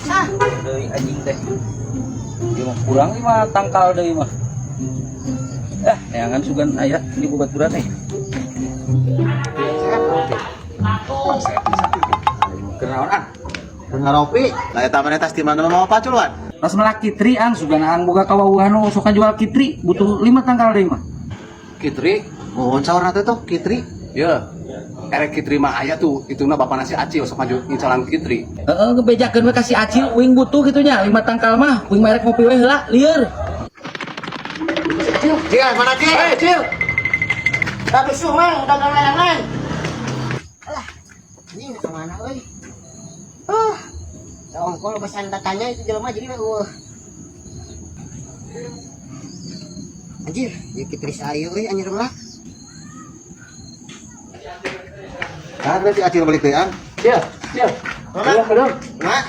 Ah, Deui anjing teh. Ieu mah kurang lima tangkal deui mah. Ah, neangan sugan aya di baturan teh. Kenaon ah? Ngaropi, lah eta maneh tas di mana mau paculuan? Pas melak kitri ang sugan ang boga kawawuhan nu sok jual kitri butuh lima tangkal deui mah. Kitri, Mohon saurna teh tuh Kitri. Ya. Erek Kitri mah aya tuh, ituna bapak nasi Acil sok maju incalan Kitri. Heeh, ngebejakeun we ka si Acil uing butuh kitu nya lima tangkal mah, uing mah erek ngopi we heula lieur. Cil, Cil, mana Cil? Eh, Cil. Bagus tuh mang, dagang layangan. Alah, ini kemana euy? Ah, ongkol pesan datanya itu jelema jadi we eueuh. Anjir, ya kitris ayu euy anjir mah. Nah, berarti Acil balik deui an. Cil, Cil. Mana? Ayo, kedong. Nah,